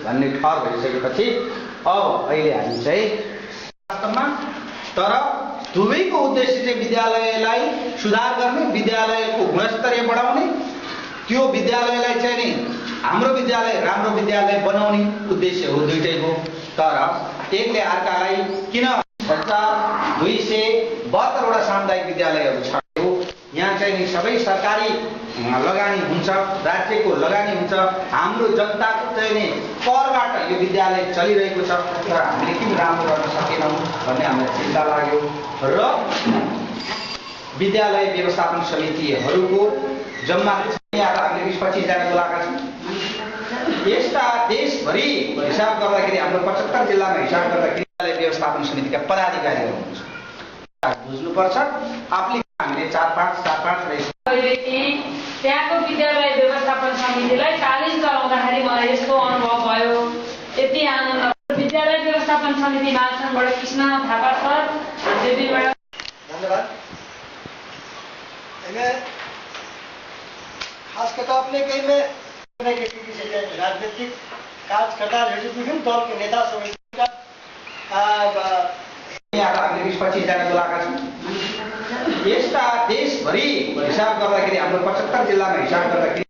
भन्ने ठहर भइसकेपछि अब अहिले हामी चाहिँ वास्तवमा तर दुवैको उद्देश्य चाहिँ विद्यालयलाई सुधार गर्ने, विद्यालयको गुणस्तरीय बढाउने, त्यो विद्यालयलाई चाहिँ नि हाम्रो विद्यालय राम्रो विद्यालय बनाउने उद्देश्य हो दुईटैको। तर एकले अर्कालाई किन भन्छ 272वटा सामुदायिक विद्यालयहरू छ, यहाँ चाहिँ नि सबै सरकारी लगानी हुन्छ, राज्यको लगानी हुन्छ, हाम्रो जनताको चाहिँ नि करबाट यो विद्यालय चलिरहेको छ, तर हामीले किन राम्रो गर्न सकेनौँ भन्ने हामीलाई चिन्ता लाग्यो। र विद्यालय व्यवस्थापन समितिहरूको जम्मा हामीले 20-25 जना बोलाएका छौँ। यस्ता देशभरि हिसाब गर्दाखेरि हाम्रो 75 जिल्लामा हिसाब गर्दाखेरि विद्यालय व्यवस्थापन समितिका पदाधिकारीहरू हुनुहुन्छ। बुझ्नुपर्छ आफूले हामीले 4-5 त्यहाँको विद्यालय व्यवस्थापन समितिलाई तालिम चलाउँदाखेरि मलाई यस्तो अनुभव भयो, यति आनन्द। विद्यालय व्यवस्थापन समिति महासङ्घबाट कृष्ण थापा सर, देवीबाट धन्यवाद। खास करके अपने कई में राजनीतिक कार्यकर्ता विभिन्न दल के नेता समिति का 20-25 जना बोलाएका छौँ। यस्ता देशभरि हिसाब गर्दाखेरि हाम्रो 75 जिल्लामा हिसाब गर्दाखेरि